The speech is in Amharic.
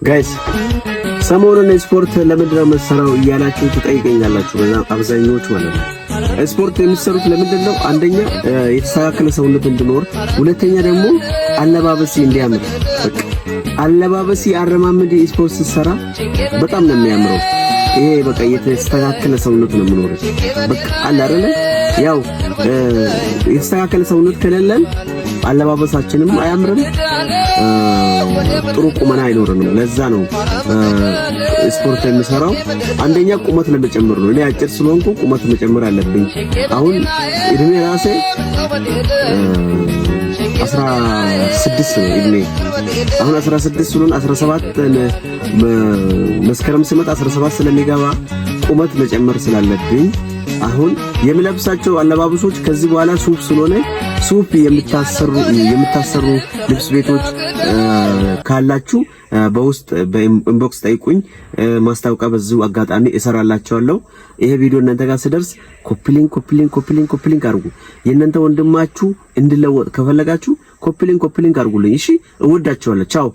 Guys፣ ሰሞኑን ስፖርት ለምንድን ነው የምትሰራው እያላችሁ ትጠይቀኛላችሁ፣ አብዛኛዎቹ ማለት ነው። ስፖርት የሚሰሩት ለምንድን ነው? አንደኛ የተስተካከለ ሰውነት እንዲኖር፣ ሁለተኛ ደግሞ አለባበሴ እንዲያምር። በቃ አለባበሴ፣ አረማመዴ ስፖርት ስትሰራ በጣም ነው የሚያምረው። ይሄ በቃ የተስተካከለ ሰውነት ነው የሚኖረው። በቃ አለ አይደለ? ያው የተስተካከለ ሰውነት ከሌለን አለባበሳችንም አያምርም፣ ጥሩ ቁመና አይኖርንም። ለዛ ነው ስፖርት የምሰራው። አንደኛ ቁመት ለመጨመር ነው። እኔ አጭር ስለሆንኩ ቁመት መጨመር አለብኝ። አሁን እድሜ ራሴ 16 ነው እድሜ። አሁን 16 ስለሆነ 17 መስከረም ስመጣ 17 ስለሚገባ ቁመት መጨመር ስላለብኝ አሁን የምለብሳቸው አለባበሶች ከዚህ በኋላ ሱፍ ስለሆነ ሱፍ የምታሰሩ ልብስ ቤቶች ካላችሁ በውስጥ በ inbox ጠይቁኝ። ማስታወቂያ በዚሁ አጋጣሚ እሰራላችኋለሁ። ይሄ ቪዲዮ እናንተ ጋር ስደርስ copy link፣ copy link፣ copy link፣ copy link አድርጉ። የእናንተ ወንድማችሁ እንድለወጥ ከፈለጋችሁ copy link፣ copy link አድርጉልኝ። እሺ፣ እወዳችኋለሁ። ቻው።